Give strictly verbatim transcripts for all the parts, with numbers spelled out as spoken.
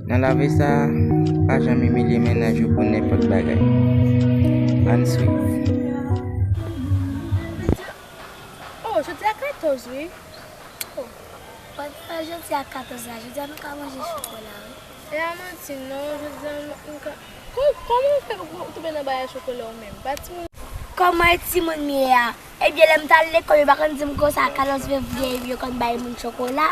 Nan lavi sa a, pa janm imilye mennaj ou pou nenpòt bagay. Ann swiv. Oh, jodi a katòz, wi. Oh. Pandan jodi a katòz la, jodi a nou ka manje chokola, wi. E a manti, non, jodi a nou, nou ka. Kò-, kòman w fè ou tonbe nan bagay chokola ou menm? Pa timoun. Kòman e timoun m ye a? Ebyen, lè m t al lekòl, yo pa konn di m konsa, katòz fevriye, yo konn bay moun chokola.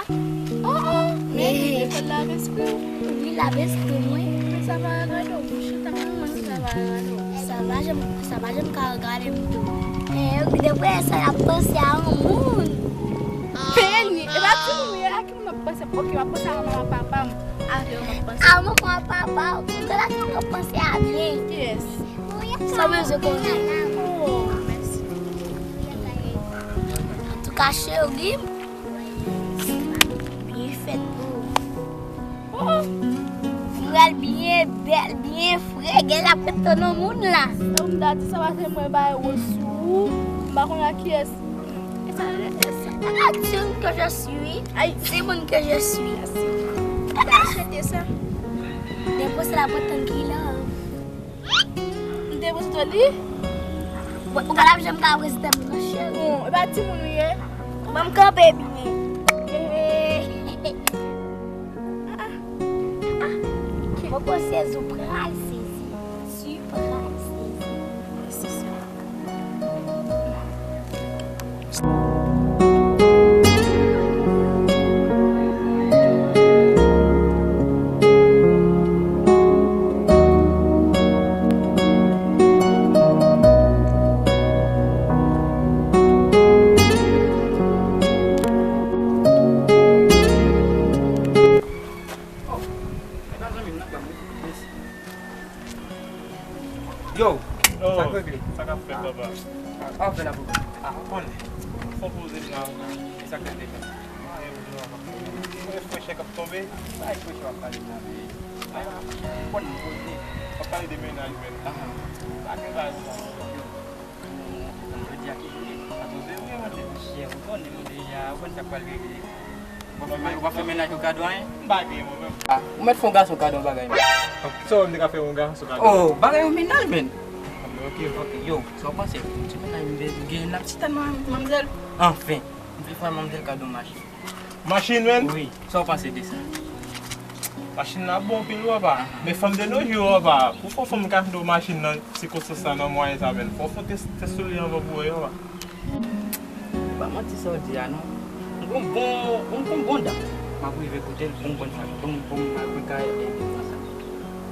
Oh, oh, men lekòl la avèk espri w. Wi, l avèk espri mwen. Men sa pa regarde w, bouch ou ta pa manman, sa pa regarde w. Sa pa janm, sa pa janm ka regarde m tou. E, depi sa, y ap panse a yon moun. Feni, e pa timoun, e a ki moun m ap panse? Ok, m ap panse a manman papa m. A, yo, m ap panse. A, manman papa w, gade ki moun w ap panse a byen. Yes. Sa w bezwen konnen? Oh, mèsi. Antouka, cheri, byen fèt pou ou. Oh, m pral byen bèl, byen fre, gen l ap ret tann yon moun la. Sa w ta di sa, pa se mwen bay wòch sou ou, m pa konn ak kiyès. E sa, e sa. Action que je suis. Ay, c'est moun que je suis. Mèsi. Ou ta swete sa. Depi se la pou tann ki la. M te prezante li. Ou pa t ap janm ka prezante m non, cheri. Bon, e pa timoun ou ye? Ban m kanpe byen. Ah, ah. Ah, ah. Mwen panse ou pral sezi. Ou pral sezi. Se sa. Yo, sa k regle? Sa k ap fèt, papa? A, a, fè la pou mwen. A, konnen. Fò poze m la. E sa k regle, men? Anyen pou di nou, papa. Ou wè frechè k ap tonbe? Bay frechè w ap pale la, men. Konnen poze. W ap pale de mennaj, men. Aha. Pa gen bagay sa. Yo. Jodi a ki jou li? Sa poze ou ye, mande. Monchè, ou konnen nou deja, ou konn sa k pral regle. Ou pa fè, ou pa fè mennaj ou kado anyen? M pa gen mwen menm. A, ou mèt fè yon gason kado yon bagay menm. Sa w wè m te ka fè yon gason kado? Oh, bagay yon mennaj menm. Ok, ok. Ok, yo, sa w panse? Ti mennaj m gen, m gen, n ap ti tann manmzèl. Anfen, m vle fè manmzèl kado yon machin. Machin menm? Wi, sa w panse de sa? Machin nan bon anpil, papa. Men fanm de nos jours, papa, pou fè yon fanm kado machin nan sikonstans sa, nan mwayen sa menm, fò w fè yon tès, tès sou li anvan pou w wè, papa. Pa manti sa w di a non. M gon bon, m gon bon dam. M ap rive kote l, bon, bon, bon, bon, m ap rive kay, e, konsa.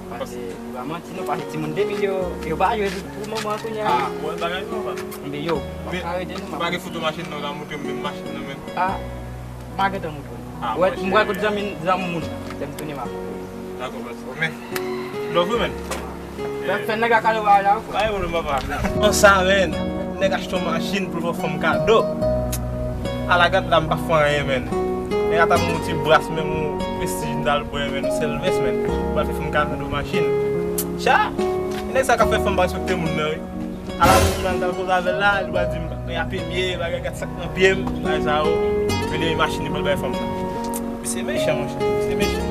Paske, pa manti non, paske timoun de mil yo, yo pa jwe pou moman kounye a. A, bon, bagay non, papa. Men yo, pa ka rete non, m ap. Pa gen foto machin nan, w ta montre m menm machin nan, men. A, m pa gentan montre w. A, wè, monchè. M pral kote zanmi, zanmi moun. Lè m tounen, m ap montre w. Dakò, baz. Men, love you, man. Fè, fè nèg la kado bagay la, frè. Pa gen pwoblèm, papa. Konsa, men, nèg achte yon machin pou l fè fanm kado. Ala gad la, m pa fè anyen, men. Nèg la t ap ban m yon ti bras, menm yon prestij m t al bwè, men, yon sèl vès, men. Pou al fè fanm kado machin. Cha! Nèg sa k ap fè fanm pa respekte moun nan, wi. Ala moun nan, m t al koze avè l la, li pral di m, men, apye m ye, bagay, gad sa k nan pye m, bagay sa yo. Vin de machin li pral bay fanm nan. Misye mechan, monchè. Misye mechan.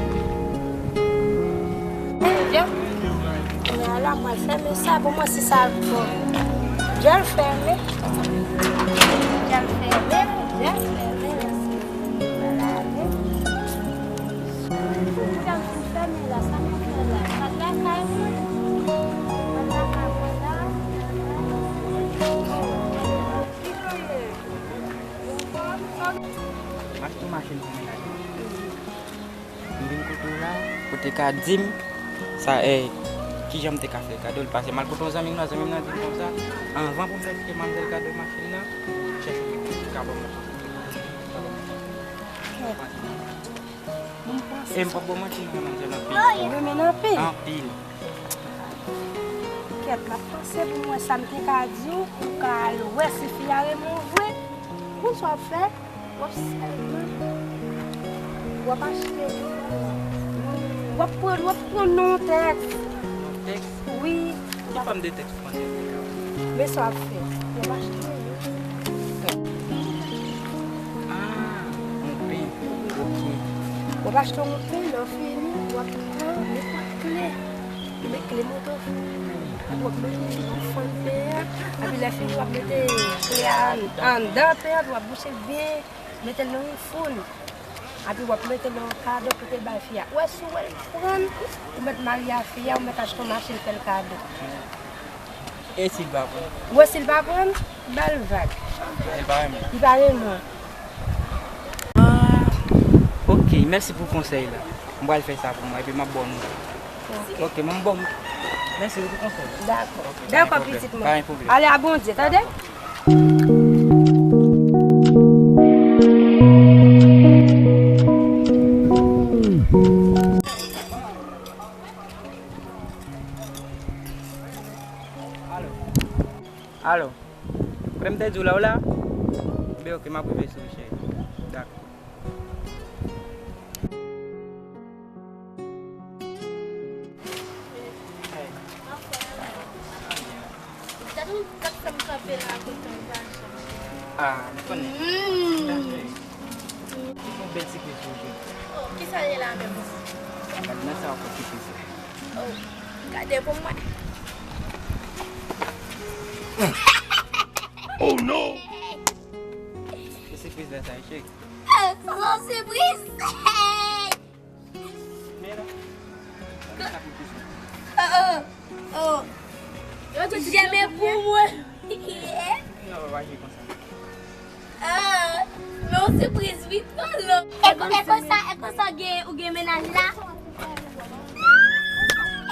Kounye a la, mwen fèmen sa pou mwen si sa bon. Djèl fèmen. Djèl fèmen. Djèl fèmen. Mèsi. Mwen lave. Kounye a m fin fèmen la, sa mwen fè la? Mwen lakay mwen. Mwen lakay mwen la. M achte yon machin pou mennaj mwen. M vin kote w la, pou te ka di m sa, eh, kijan m te ka fè kado l. Paske m al kote yon zanmi m nan, zanmi m nan di m konsa, anvan pou m fè kite manmzèl kado machin nan, chèche yon moun ki ka ban mwen. Kèt. Bon, m panse. E m p ap ba w manti, m renmen manzè l anpil. Ou renmen l anpil? Anpil. Kèt, m ap panse pou m wè sa m te ka di w, pou w ka al wè si fi a renmen w vre. Konn sa w ap fè? W ap sèlman, w ap achte, w ap pran, w ap pran non tèks. Non tèks? Wi. Ki fòm de tèks ou panse li ka? Men sa w ap fè. W ap achte yon pen. Ah, yon pen. Ok. W ap achte yon pen, lè w fini, W ap pran nenpòt kle. Ou met kle moto. Epi w ap mete li nan fann pen an. Epi lè fini, w ap mete kle a an-, anndan pen an, epi w ap bouche l byen, mete l nan yon foun. Epi w ap mete l nan yon kado pou te bay fi a. Ou wè, si w wè l pran l, ou mèt marye a fi a, ou mèt achte yon machin fè l kado. E si l pa pran? Ou wè, si l pa pran, ba l vag. Li pa renmen. Li pa renmen. Ah, ok, mèsi pou konsèy la. M pral fè sa pou mwen, epi m ap ba w nouvèl. Ok. Ok, mwen m ba w. Mèsi pou konsèy la. Dakò. Ok, pa gen pwoblèm. Dakò, pitit mwen. Pa gen pwoblèm. Ale a Bondye, tande? Dakò. Alo. Alo. Kote m te di w la, w la? Ben, ok, m ap rive sou ou, cheri. Dakò. Gade yon kat sa m kanpe la, kontan l pa janm. Ah, m konnen. Mm. Yon bèl sipriz pou ou jodi. Oh, kisa l ye la menm? Gade nan sa w ap sipriz la. Oh, gade pou mwen. Oh non! Se sipriz la sa, cheri. Ah, sa se yon sipriz. Men la. Sa pou kisa? Oh, oh, oh. Jèmen pou mwen. Non, pa jwe konsa. Ah, men yon sipriz, wi, pran lòt. E kon, e konsa, e konsa w gen, ou gen mennaj la?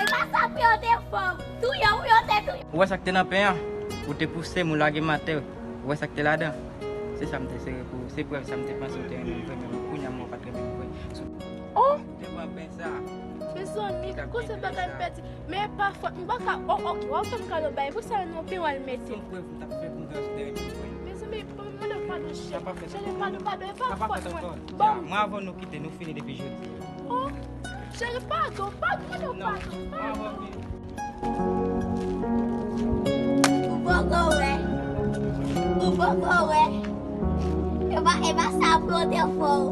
E pa sa pou yo te fè w. Touye w, yo te touye w. Ou wè sa k te nan pen an? Ou te pouse m, ou lage m atè. Ou wè sa k te ladan? Se sa m te sere pou ou. Se prèv sa m te panse ou te renmen m vre, men kounye a m wè ou pa t renmen m vre. Oh! Ou te pran pen sa. Mezanmi, kote bagay m pèdi? Men pa fòt, m pa ka, oh, ok, w ap fè m kado bagay, pou sa nan pen w al mete. Son prèv m t ap fè pou m wè si w te renmen m vre. Mezanmi, mande padon, cheri. Sa pa fèt ankò. Cheri, padon, padon, e pa fòt mwen. Sa pa fèt ankò. Bon. Dja, mwen avè w nou kite, nou fini depi jodi. Oh, cheri, padon, padon, padon, padon. Non, mwen avè w vini. Ou poko wè. Ou poko wè. E pa, e pa sa pou yo te fè w.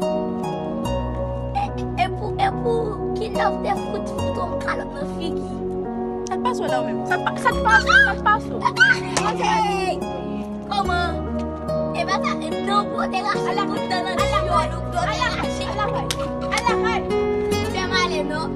E, e pou, e pou kilè w te fout, fout yon kalòt nan figi. Sa k pase w la ou menm? Sa k pa, sa k pase w? Sa k pase w? Hey! Kòman? E pa sa, e non, pou yo te rache bout dan nan dyòl ou, pou yo te rache. Fè m ale non.